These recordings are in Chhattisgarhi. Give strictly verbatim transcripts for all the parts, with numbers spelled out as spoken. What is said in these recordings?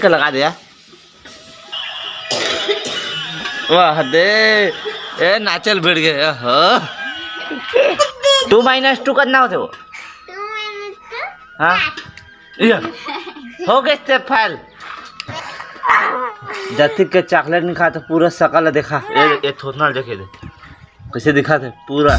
के लगा दे यार। वाह दे, ए नाचल भिड़ गे। ओहो, टू माइनस टू कतना होथे वो? हाँ, ये हो गए ते फैल। जतिक के चॉकलेट नहीं खा तो पूरा सकल देखा। ए, ए थोथना देखे दे, कैसे दिखा थे पूरा।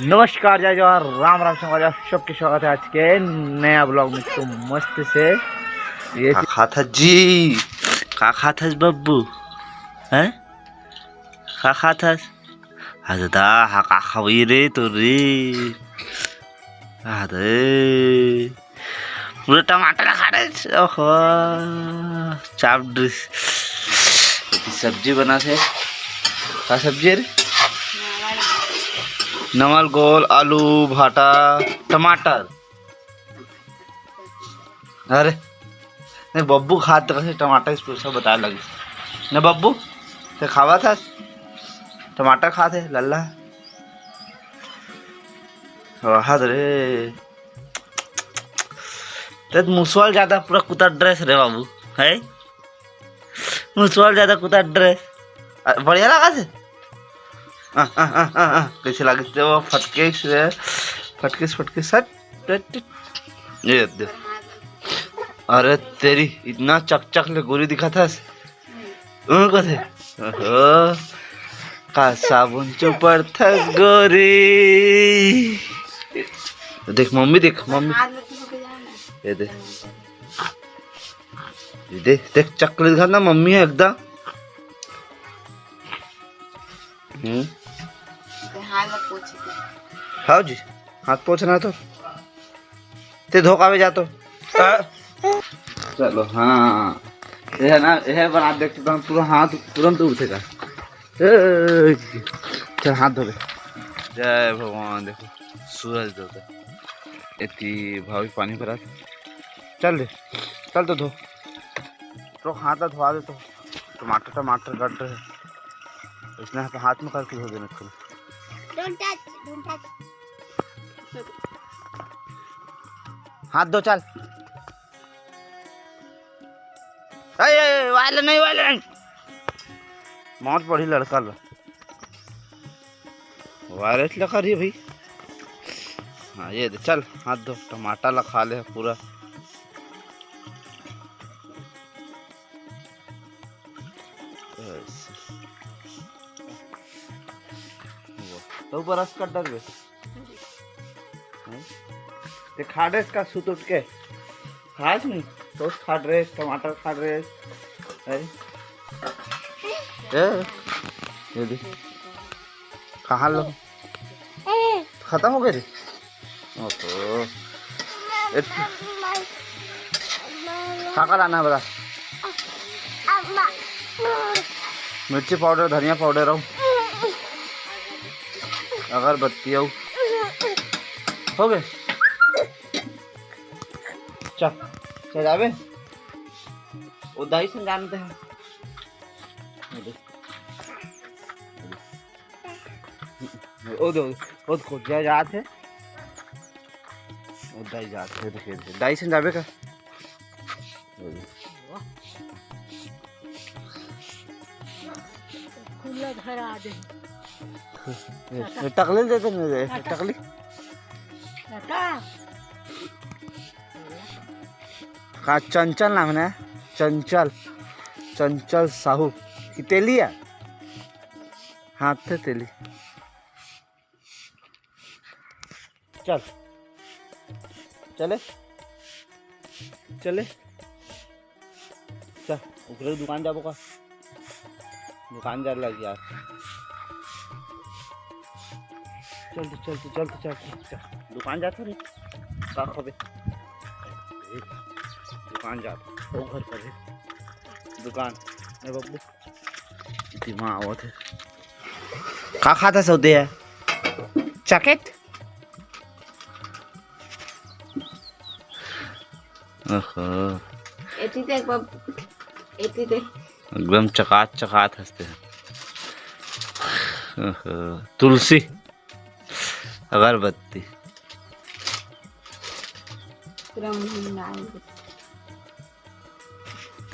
नमस्कार, जय जोहार, राम राम संगवारी, आप सबके स्वागत है आज के नया ब्लॉग में। तो मस्त से ये का खात हस जी, का खात हस बब्बू, हैं? का खात हस? हजदा हा का खवई रे तो रे। अरे, पूरा टमाटर खा रहे। ओहो, चाप डिश। सब्जी बना थे। का सब्जी है रे? नवल गोल, आलू, भाटा, टमाटर। अरे नहीं, बब्बू खात तो कैसे टमाटर स्पेशल बताए लगे। न बब्बू, ते खावा था टमाटर खाते लल्ला। वाह रे, ते मुसवाल ज्यादा पूरा कुत्ता ड्रेस रे बाबू, है मुसवाल ज्यादा कुत्ता ड्रेस। अ, बढ़िया लगा थे। आ, आ, आ, आ, आ, कैसे लगे थे वो फटके से, फटके से, फटके से, हट, हट, हट। ये दे। अरे तेरी, इतना चकचक ले गोरी दिखा था। ऊ कथे, ओहो, का साबुन चोपड़ थस गोरी। देख मम्मी, देख मम्मी, ये देख, ये देख, देख चकलेट खा ना मम्मी है एकदम। हम्म। हाथ मत पोछ के। हाव जी, हाथ पोछना तो। ते धो कावे जा तो। चलो, हाँ। ये है ना, ये बना देख तो हम पूरा हाथ तुरंत उठेगा। ए, चल हाथ धो दे। जय भगवान, देखो सूरज देवता। एती भाभी पानी भरा। चल दे, चल तो धो। तो हाथ धोवा दे तो। टमाटर, टमाटर कट रहे। इसने हाथ, हाथ में करके धो देना इसको। Don't touch, don't touch। हाथ धो चल। ए, ए, ए, वाले नहीं, वाले नहीं। मौत पड़ी लड़का ला। वायरस लगा रही है भाई। हाँ, ये दे, चल, हाथ धो, टमाटर ला खा ले पूरा। ऐसे। वो, तो ऊपर रस कर डाल बे। हैं? ते खा ड्रेस का सूत उठ के? खास नहीं? तो खा ड्रेस, टमाटर खा ड्रेस। अरे। ए, ये दे। कहाँ लो? खत्म हो गए रे? ओहो। एक का का लाना है बता? मिर्ची पाउडर, धनिया पाउडर हो, अगरबत्ती हो, हो गए। चल, चल जाबे। वो दाई से जानते हैं। ओ दे, ओ खोजिया जात हे। ओ दाई जात हे, देखे, देखे। दाई से जाबे का? खुला घर आ दे। ए, ए, टकली दे दे मेरे, ए, टकली। का चंचल नाम है ना? चंचल, चंचल साहू। कि तेली है? हाँ, ते तेली। चल। चले? चले? चल, ओकरे दुकान जाबो का? दुकान जाए लग यार। चल तो, चल तो, चल तो, चल तो, चल। दुकान जात रे। का खबे? दुकान जात। ओ घर पर है। दुकान। ए बब्बू। दिमाग आवत है। का खाता सौदे है? चॉकलेट? ओहो। एती देख बाबू, एती देख। एकदम चकात चकात हंसते हैं। ओहो। तुलसी, अगरबत्ती। पूरा मुंह में डाल दे।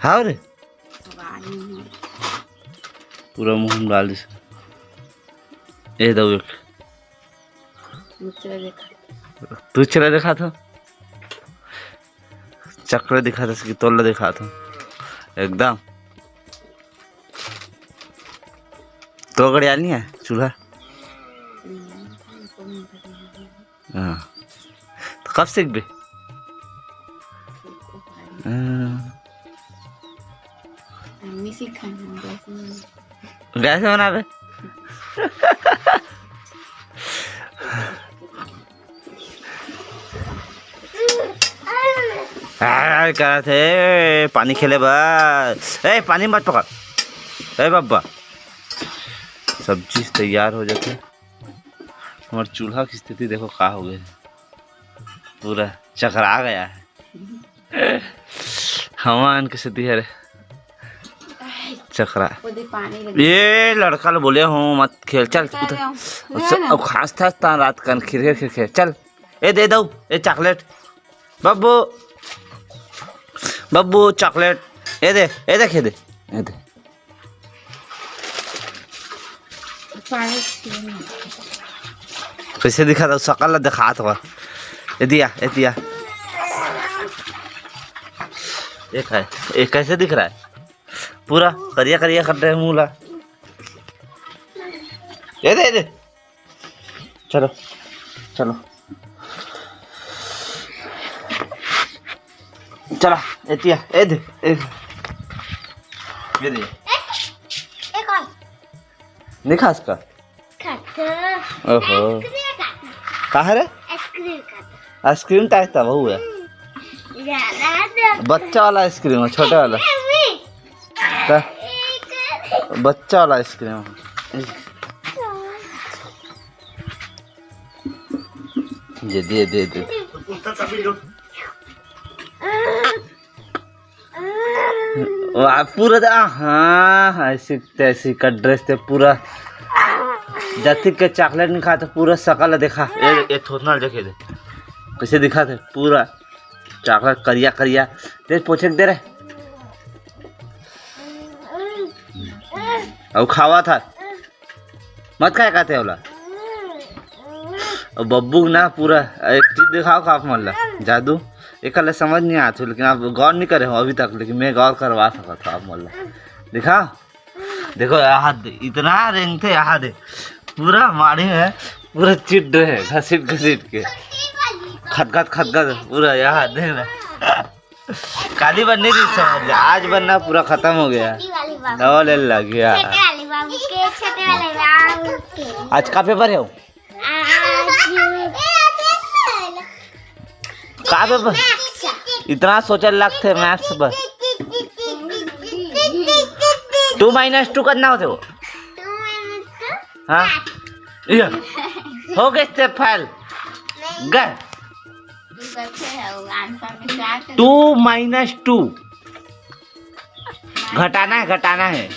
हाँ रे, अब आ रही है। पूरा मुंह में डाल दे। ए दऊ एक। दूसरा देखा। दूसरा देखा था। चक्र दिखा था, इसकी तोल दिखा था। एकदम। तो गड़ियाल नहीं है चूल्हा? हम्म। हाँ। तो कब सीखबे? हाँ। हमने सीखा है, गैस में। गैस में बनाबे? आ, करत हे, पानी खेले बर। ए, पानी मत पकड़। ए बब्बा, सब्जी तैयार हो जाथे। हमार चूल्हा की स्थिति देखो का हो गए, पूरा चकरा गया है। हवा आन के सेती हरे चकरा। ओदे पानी लगे। ये लड़का ल बोले हो मत खेल, चल। बता रहे हो। अब खास था रात कन खिरखे खिरखे। चल, ए दे दऊ, ए चॉकलेट। बब्बू, बब्बू चॉकलेट। ए दे, ए दे, ए दे, ए दे। पानी पीने। कैसे दिखा था? सकल ला दिखात हो। ए दिया, ए दिया। एक है, एक कैसे दिख रहा है? पूरा करिया करिया कर रहे हैं मुंह ला। ए दे, ए दे। चलो, चलो। चला, एतिया, ए दे, ए दे। ये दे। ए, ए कौन? नहीं खा इसका? खाता। ओहो। आइसक्रीम खाता। कहाँ रे? आइसक्रीम खाता। आइसक्रीम टाइप था वो है। हम्म। ज्यादा दे। बच्चा वाला आइसक्रीम है, छोटा वाला। आइसक्रीम भी। का? एक। बच्चा वाला आइसक्रीम है। दे, दे, दे, दे। वाह, पूरा दा-, हाँ, ऐसी तैसी का ड्रेस थे पूरा। जाति के चॉकलेट नहीं खाता, पूरा सकल देखा। ए, ए, थोथना देखे दे। कैसे दिखा थे? पूरा चॉकलेट करिया, करिया। तेज पोछे के दे रहे। अब खावा था। मत खाए खाते होला। अब बब्बू ना पूरा एक चीज दिखाओ का आप मन ला। जादू। एक ले समझ नहीं आत हो, लेकिन आप गौर नहीं करे हो अभी तक, लेकिन मैं गौर करवा सकत हूँ आप मन ला। दिखा। देखो, यहाँ दे, इतना रेंगथे, यहाँ दे। पूरा माड़ी में, पूरा चिट रहे, घसीट घसीट के। खदगद, खदगद, पूरा यहाँ देख रहे। काली बार नहीं दी समझ ले, आज बनना पूरा खत्म हो गया। छोटी वाली बाबू। दवा ले लग गया। छोटे वाले बाबू के, छोटे वाले बाबू के। आज का पेपर है? आज का पेपर? मैथ्स। इतना सोचे लगथे मैथ्स पर। टू माइनस टू करना होते वो। Two minus two? हाँ। ये। हो गए ते फेल। गए। Two minus two. घटाना है, घटाना है।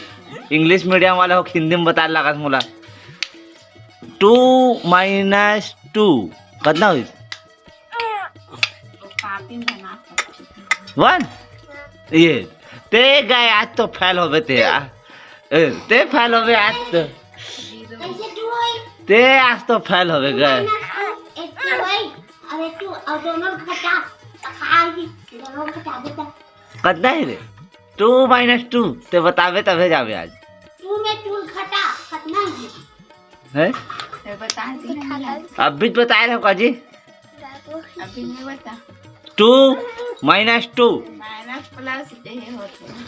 इंग्लिश मीडियम वाला हो, हिंदी में बता लगा मोला। टू माइनस टू कतना होइस? वन। ये ते गए, आज तो फेल होबे ते आ। ए, ते फेल होबे आज तो। ते आज तो फेल होबे गए। कतना है रे? टू माइनस टू ते बताबे तभे जाबे आज। टू में टू घटा, कतना है? हैं? ये बता दी ना। अब भी बताए रहो का जी? अभी नहीं बता। Two minus two. Minus plus यही होते हैं।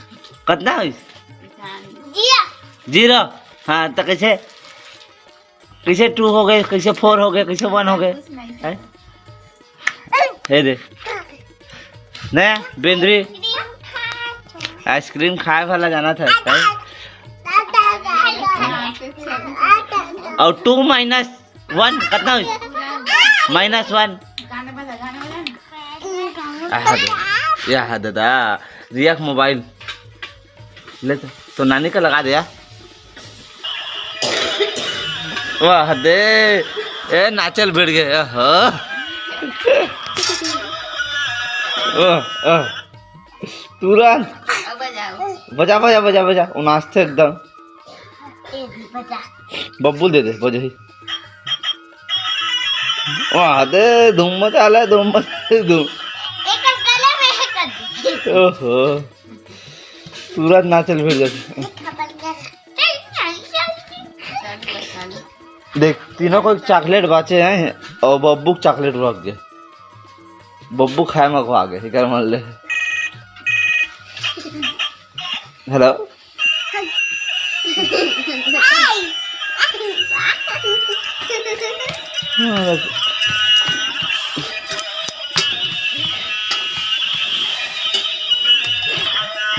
कतना है? जान। जीरो। हाँ, तो कैसे, कैसे टू हो गए, कैसे फोर हो गए, कैसे वन हो गए? कुछ नहीं। हैं? हे दे। ने बेंद्री, आइसक्रीम खाए वाला जाना था, हैं? और टू माइनस वन कतना होई? माइनस वन। यहाँ दे, यहाँ दे दा। रिया के मोबाइल। ले तो, तो नानी का लगा दे यार। वाह दे, ए नाचल भिड़ गए हो। ओह, ओह। तुरंत। बजा, बजा, बजा, बजा। वो नाचथे एकदम। बब्बू दे दे, बजही। वाह दे, धूम मचा ले, धूम मचा ले, धूम। ओहो। तुरंत नाचल भिड़ जाथे। देख, तीनों को एक चॉकलेट बाचे हे अउ बब्बू के चॉकलेट भाग गे। बब्बू खाए म अघवा गे, एकर मन ले। हेलो।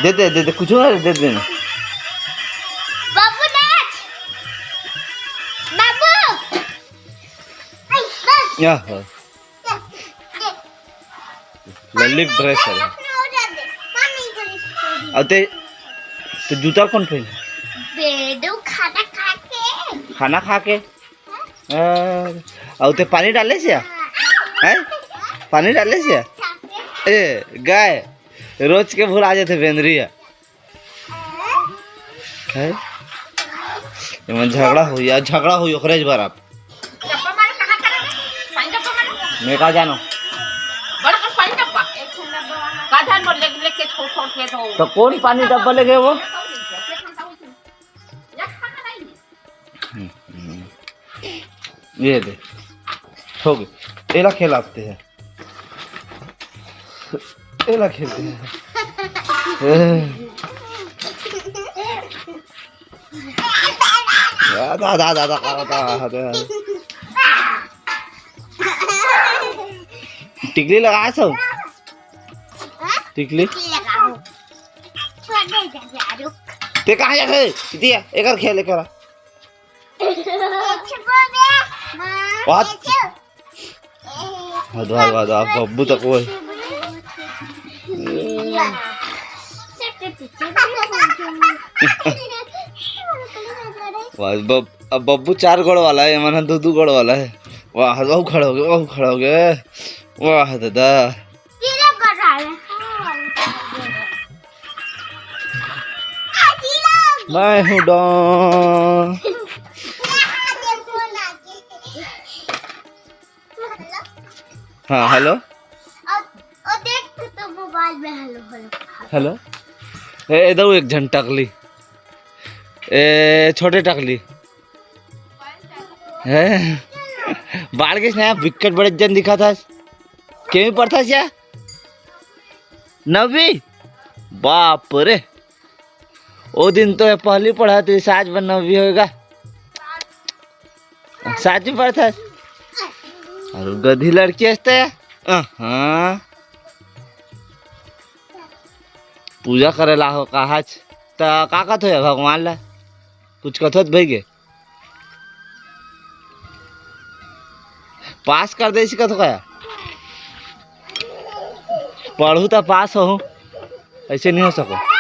दे दे, दे दे, कुछ ना दे दे। बाबू नाच। बाबू। या, हाँ। लल्ली ड्रेस हे। अउ ते, ते जूता कौन पहने? बेडू खाना खा के। खाना खा के? अरे, अउ ते पानी डाले से? हैं? पानी डाले से? ए, गाय, रोज के भुला जाथे बेंदरी हे। हैं? एमन झगड़ा होई, आज झगड़ा होई ओकरे बर आप। मैं का जानो? तो कौन पानी डब्बा लेके वो? हम्म, हम्म। ये दे, हो गए, एला खिलाते हैं। एला खेलते हैं। दा, दा, दा, दा, दा, दा, दा। टिकली लगाए सब? टिकली? ते कहाँ जाथे? दिया, एकर खेल, एकर। वाह। वाह, वाह, वाह, बब्बू तक वो है। वाह, बब-, अब बब्बू चार गोड़ वाला है, एमन दो दो गोड़ वाला है। वाह, वो खड़ा हो गया, वो खड़ा हो गया। वाह दादा। मैं हूँ डॉन। हाँ, हेलो। और, और देख, तो मोबाइल में हेलो, हेलो। हेलो। ए, इधर एक झन टकली। ए, छोटे टकली। ए, बाढ़ के स्नैप विकेट बड़े जन दिखा था। केमी पढ़ता क्या? नवी? बाप रे। ओ दिन तो ये पहली पढ़ा थी, आज बन नवी होएगा। साच में पढ़थस? अरे गधी लड़की हस ते। अहाँ। पूजा करे ला हो काहच। त का कथो या भगवान ला? कुछ कथो त भई गे। पास कर दे इसी कथो का? पढ़ू त पास हो। ऐसे नहीं हो सको।